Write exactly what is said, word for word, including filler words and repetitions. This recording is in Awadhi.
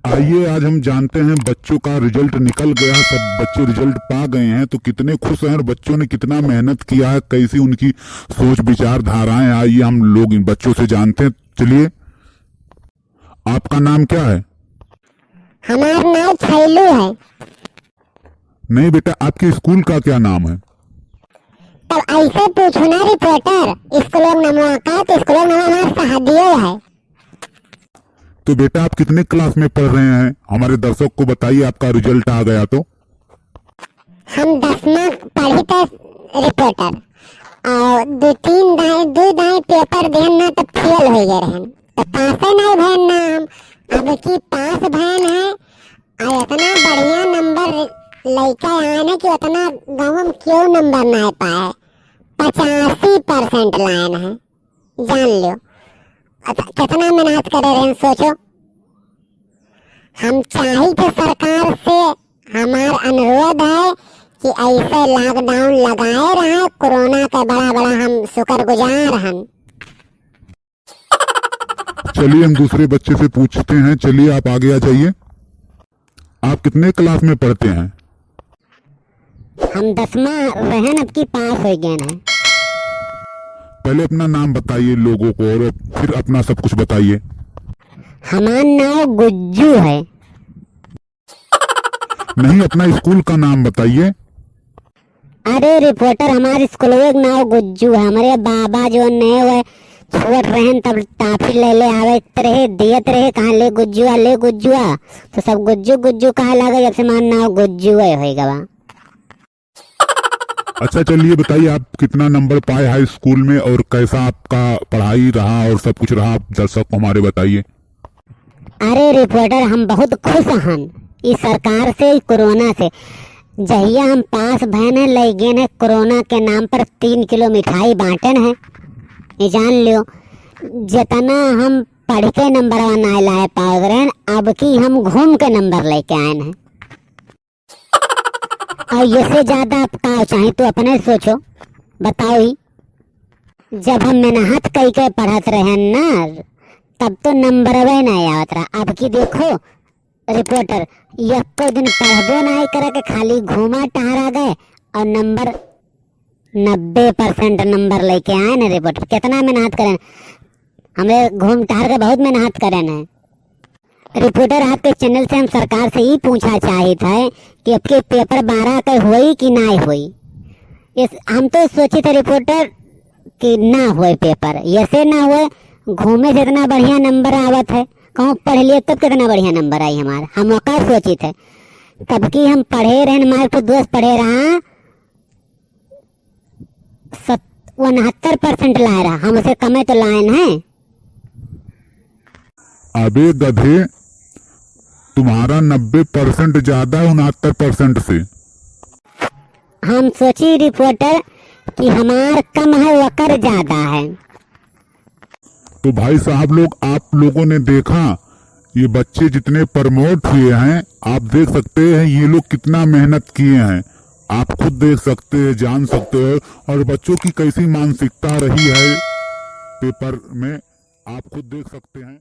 आइए, आज हम जानते हैं, बच्चों का result निकल गया है, सब बच्चे result पा गए हैं, तो कितने खुश हैं और बच्चों ने कितना मेहनत किया है, कैसी उनकी सोच विचारधाराएं। आइए, हम लोग इन बच्चों से जानते हैं। चलिए, आपका नाम क्या है? हमार नाम छैलू है। नहीं बेटा, आपके स्कूल का क्या नाम है? तब ऐसे पूछो ना reporter, स्कूल का नाम का, तो स्कूल का नाम हमार सहदियो है। तो बेटा, आप कितने class में पढ़ रहे हैं? हमारे दर्शक को बताइए, आपका result आ गया तो। हम दसवाँ पढ़ी थे reporter, और दो तीन दाएं, दो दाएं paper देन ना तो fail हो गए रहन, तो पासे नहीं भयन ना हम। अब की पास भयन है, और इतना बढ़िया number लेके आए ना कि उतना गाँव में क्यों number ना पाए, पचासी percent लायन है। जान लो। अच्छा, कितना मेहनत करे रहे, सोचो। हम चाही थे सरकार से, हमार अनुरोध है कि ऐसे lockdown लगाए रहे, कोरोना के बड़ा बड़ा हम शुक्रगुजार हन। चलिए, हम दूसरे बच्चे से पूछते हैं। चलिए, आप आगे आ जाइए। आप कितने class में पढ़ते हैं? हम दसवाँ रहन, अब की पास हो गए हैं। पहले अपना नाम बताइए लोगों को और फिर अपना सब कुछ बताइए। हमार नाम गुज्जू है। नहीं, अपना स्कूल का नाम बताइए। अरे reporter, हमारे स्कूलवे के नाम गुज्जू है। हमारे बाबा जो नए हुए छोट रहन तब टाफी ले ले आवत रहे, दियत रहे, कहाँ ले गुज्जुआ, ले गुज्जुआ, तो सब गुज्जू गुज्जू कहे लगे, जब से हमार नाम गुज्जू है होई गवा। अच्छा, चलिए बताइए, आप कितना number पाए हाई स्कूल में और कैसा आपका पढ़ाई रहा और सब कुछ रहा, आप दर्शक को हमारे बताइए। अरे reporter, हम बहुत खुश हन ई सरकार से, ई कोरोना से। जहिया हम पास भयन है, लइ गेन है कोरोना के नाम पर तीन किलो मिठाई बांटन है। ये जान लियो, जितना हम पढ़ के नंबरवा ना लाए पावत रहन, अब की हम घूम के नंबर लेके आयन है। और इससे ज्यादा आप का चाही, तू अपने सोचो, बताओ ही। जब हम मेहनत कई के पढ़त रहन ना, तब तो नंबरवे ना आवत रहा। अब की देखो reporter, यक्को दिन पढ़बो ना करे के, खाली घूमा टहरा गए और नंबर, नब्बे percent नंबर लेके आए ना reporter। कितना मेहनत करें, हमें घूम टहर के बहुत मेहनत करें है। Reporter, आपके channel से हम सरकार से ई पूछा चाहित है कि अब के paper बारह के होई कि नाहीं होई? इस, हम तो सोचित है reporter कि ना होए paper, ऐसे ना होए, घूमे से इतना बढ़िया नंबर आवत है, कहूँ पढ़ लिए तब कितना बढ़िया नंबर आई हमार, हम ओका सोचित है। तब की हम पढ़े रहन, हमारे कुछ दोस्त पढ़े रहा, सत-, उनहत्तर percent लाए रहा, हम उसे कमे तो लायन है। अबे गधे, तुम्हारा नब्बे percent ज्यादा है उनहत्तर percent से। हम सोची reporter कि हमार कम है, वकर ज्यादा है। तो भाई साहब लोग, आप लोगों ने देखा, ये बच्चे जितने promote हुए हैं, आप देख सकते हैं ये लोग कितना मेहनत किए हैं, आप खुद देख सकते हैं, जान सकते हैं। और बच्चों की कैसी मानसिकता रही है paper में, आप खुद देख सकते हैं।